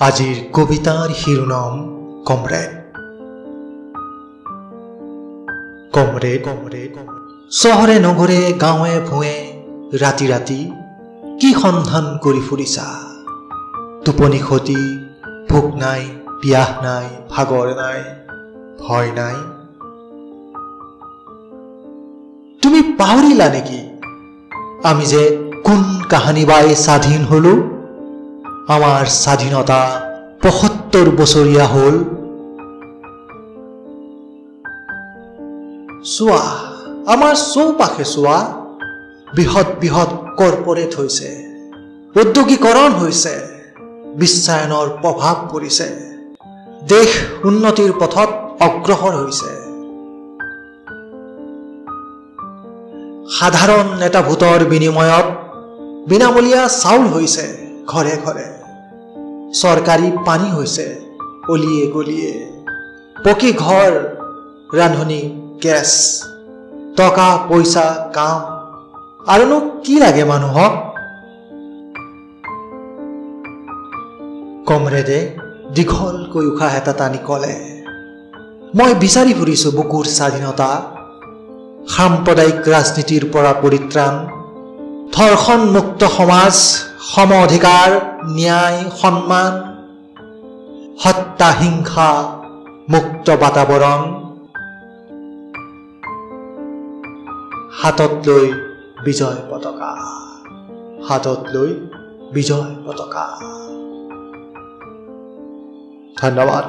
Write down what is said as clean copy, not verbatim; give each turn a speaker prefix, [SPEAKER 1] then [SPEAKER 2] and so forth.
[SPEAKER 1] আজিৰ কবিতাৰ শিৰোনাম কমৰেড। কমৰেড, চহৰে নগৰে গাঁৱে ভূঞে ৰাতি ৰাতি কি সন্ধান কৰি ফুৰিছা? টোপনি খতি, ভোক নাই, পিয়াহ নাই, ভাগৰ নাই, ভয় নাই। তুমি পাহৰিলা নেকি আমি যে কোন কাহানিবাই স্বাধীন হলো? আমাৰ স্বাধীনতা ৭৫ বছৰীয়া হ'ল। চোৱা, আমাৰ চৌপাশে চোৱা, বৃহৎ বৃহৎ কৰ্পৰেট হৈছে, ঔদ্যোগিকৰণ হৈছে, বিশ্বায়নৰ প্ৰভাৱ পৰিছে, দেশ উন্নতিৰ পথত অগ্ৰসৰ হৈছে। সাধাৰণ এটা ভোটৰ বিনিময়ত বিনামূলীয়া চাউল হৈছে ঘৰে ঘৰে, চৰকাৰী পানী হৈছে অলিয়ে গলিয়ে, পকী ঘৰ, ৰান্ধনী গেছ, টকা পইচা, কাম, আৰুনো কি লাগে মানুহক? কমৰেডে দীঘলকৈ উশাহ এটা টানি ক'লে, মই বিচাৰি ফুৰিছো বুকুৰ স্বাধীনতা, সাম্প্ৰদায়িক ৰাজনীতিৰ পৰা পৰিত্ৰাণ, ধৰ্ষণ মুক্ত সমাজ, সম অধিকাৰ, ন্যায়, সন্মান, হত্যা হিংসা মুক্ত বাতাবৰণ। হাতত লৈ বিজয় পতাকা, হাতত লৈ বিজয় পতাকা। ধন্যবাদ।